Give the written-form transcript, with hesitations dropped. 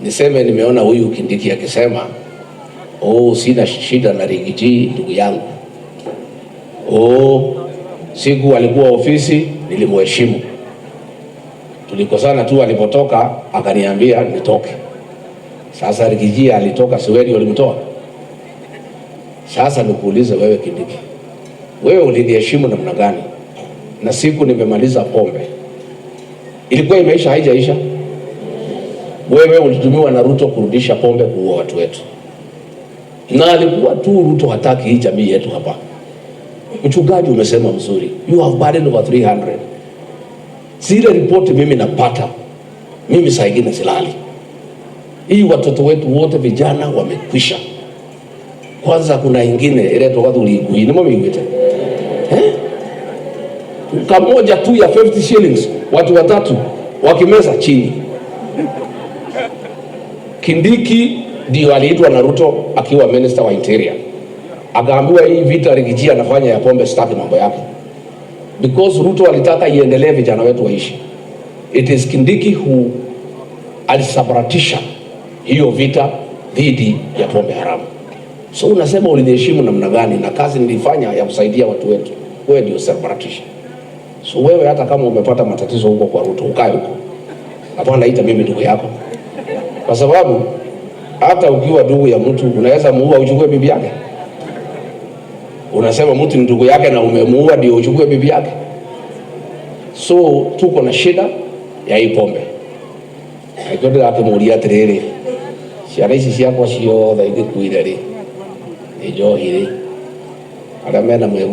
Niseme nimeona huyu Kindiki akisema, "Oh, sina shida na Riggy G, ndugu yangu. Oh, siku alikuwa ofisi nilimheshimu, tulikosana tu, alipotoka akaniambia nitoke." Sasa Riggy G alitoka, si wewe ulimtoa? Sasa nikuulize wewe Kindiki, wewe uliniheshimu namna gani? Na siku nimemaliza pombe ilikuwa imeisha, haijaisha? Wewe ulitumiwa na Ruto kurudisha pombe kuua watu wetu, na alikuwa tu Ruto hataki hii jamii yetu hapa. Mchungaji, umesema mzuri, you have burden over 300. Zile ripoti mimi napata, mimi saa ingine silali. Hii watoto wetu wote vijana wamekwisha. Kwanza kuna ingine ile gathuri ngui nimo miguite, eh? Kamoja tu ya 50 shillings, watu watatu wakimeza chini. Kindiki ndio aliitwa na Ruto akiwa minister wa interior, akaambiwa hii vita Riggy G anafanya ya pombe, sitaki mambo yake, because Ruto alitaka iendelee, vijana wetu waishi. It is Kindiki who alisambaratisha hiyo vita dhidi ya pombe haramu. So unasema uliniheshimu namna gani? Na kazi nilifanya ya kusaidia watu wetu, wewe ndio sambaratisha. So wewe hata kama umepata matatizo huko kwa Ruto, ukae huko, hapana ita mimi ndugu yako, kwa sababu hata ukiwa ndugu ya mtu unaweza muua uchukue bibi yake. Unasema mtu ni ndugu yake na umemuua ndio uchukue bibi yake. So tuko na shida ya hii pombe. Aikio ndĩrakĩmũria atĩrĩrĩ, ciana ici ciakwa ciothe ingĩkuire rĩ, nĩ njohi rĩ, arĩa mena mwĩguo.